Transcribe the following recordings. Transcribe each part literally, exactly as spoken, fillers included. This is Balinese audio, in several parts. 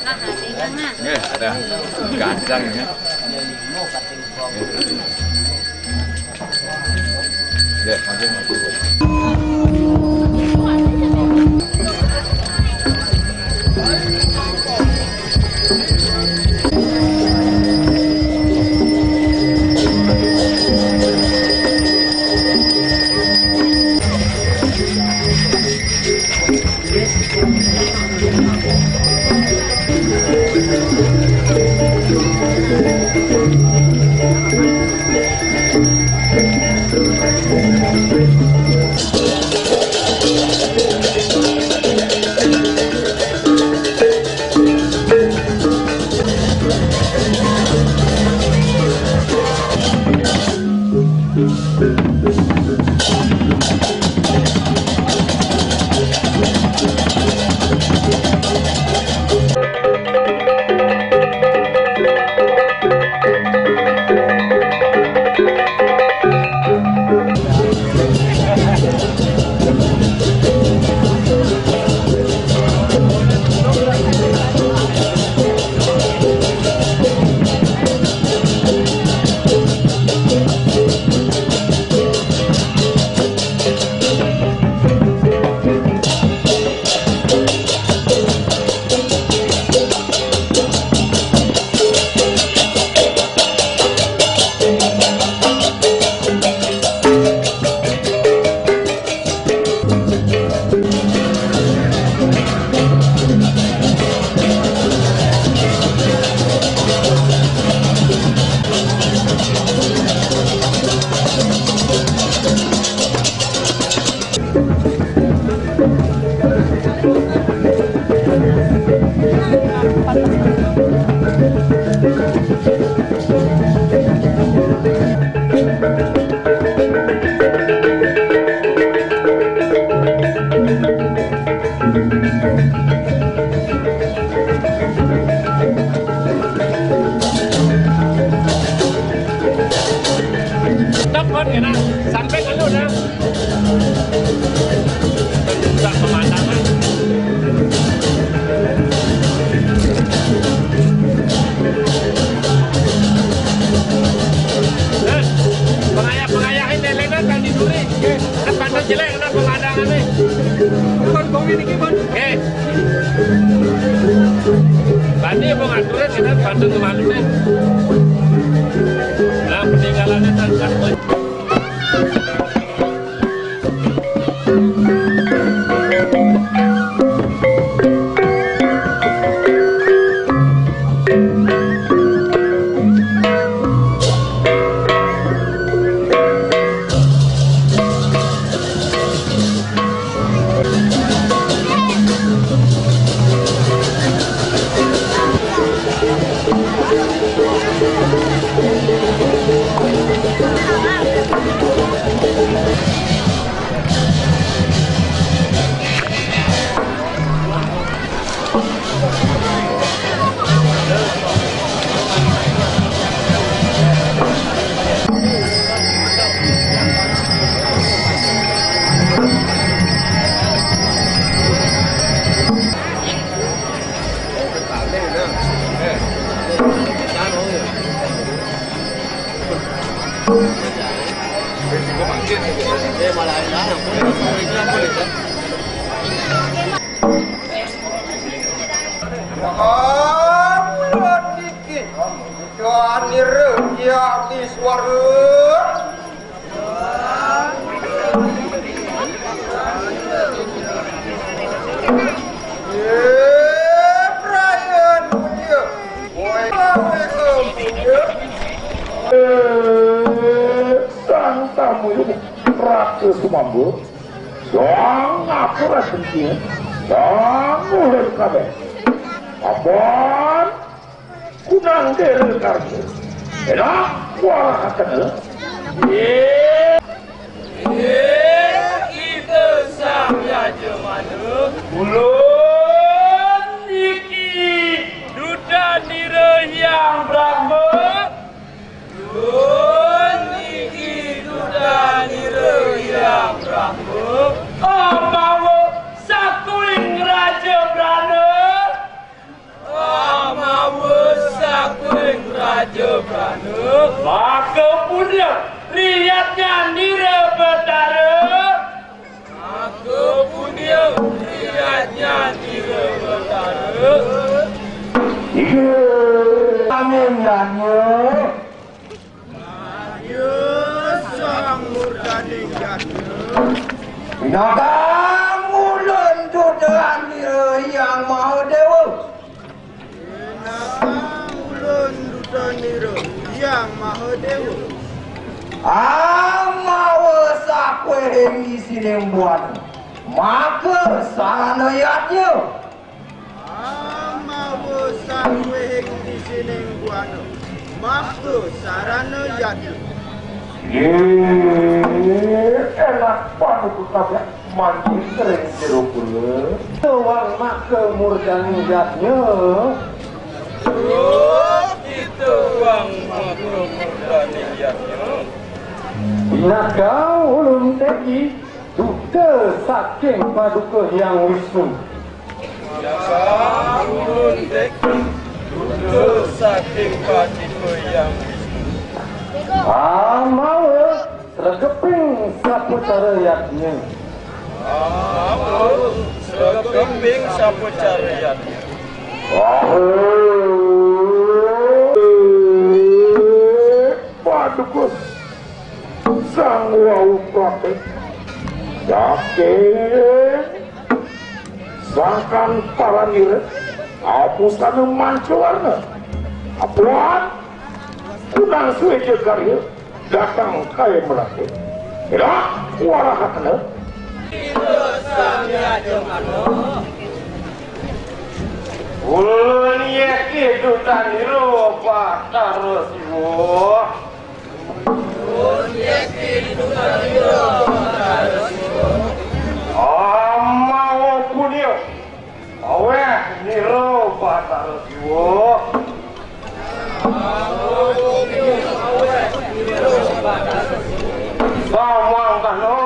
Nggih, ada. Gandang ya. Nggih, mangke, mangke. Stop, Bos, ya, nah. Sampai ke lu, nah. Buka pemandangan. Nah, pengayah-pengayah ini, Lena, kan di duri. Kan pandang jelek, kena pemandangan nih. Bukan kau ini, Ki, Bos. Eh, Bani apa ngaturin kita bantu ke malu nih. Nah, peninggalannya tangkap. Mula niki, Ida Nira Hyang Iswara. Eh, Brian Mulia. Woi, Assalamualaikum, Mulia. Eh, sang tamu ini Ratu Sumambo. Sang ngapura senti. Sang muhir kabeh. Ampun. Kunang dere karya. Enak kuarahakana. Ye. Ye, kita sang yajamana. Ulun niki Duta Nira Hyang Brahma. Ulun niki Duta Nira Hyang Brahma. Amawa sakuling Raja Brana. Ning yadnya. Yadnya sang murdaning yadnya. Pinakang ulun duta nira Hyang Mahadewa. Pinakang ulun duta nira Hyang Mahadewa. Amawa sakwehing isining buana, maka sarana yadnya. Amawa sakwehing isining buana, maka sarana yadnya. Yé, enak banget tuh kabeh manjing kering jero kula. Tuwang maka murdaning yadnya. Oh, kita wang maka murdaning yadnya. Pinaka ulun teki duta saking paduka Hyang Wisnu. Pinaka ulun teki duta saking paduka Hyang Wisnu. Amawa sregeping sapucara yadnya. Amawa sregeping sapucara yadnya. Ahu. Paduka Sang Wawu Prapit. Yakin sangkan paranira abusana manca warna. Apuan kunang sueja karya datang kaya merake. Ira warahatna. Ulun yaki dutan ira Batara Siwa. Amawa punia aweh nira Batara Siwa. Samangkana.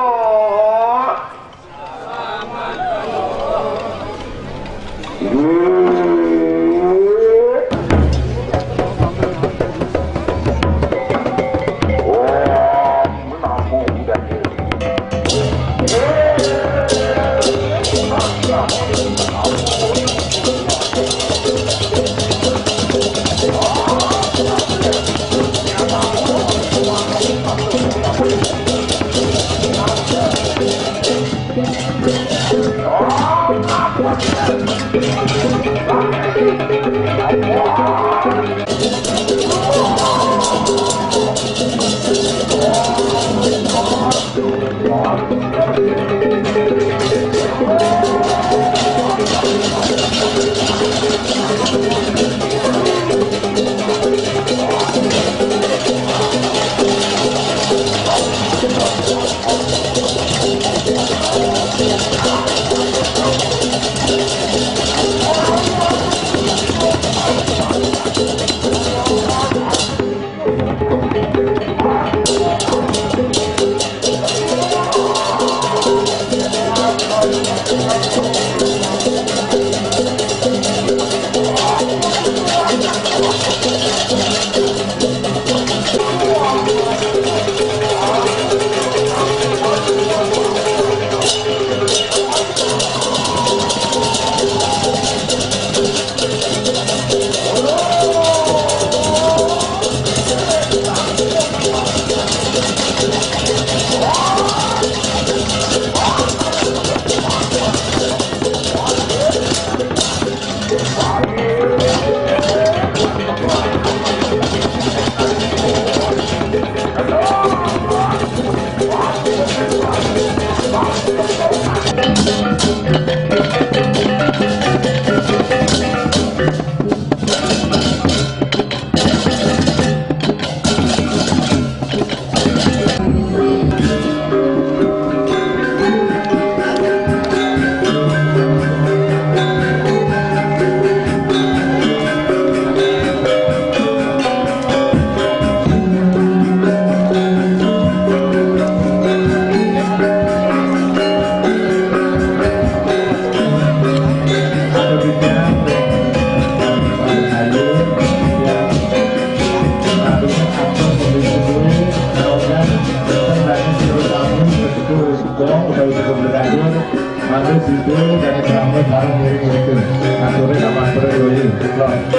Mangga sida dan selamat bareng ngiring mereka. Aturnya sama aturnya dulu.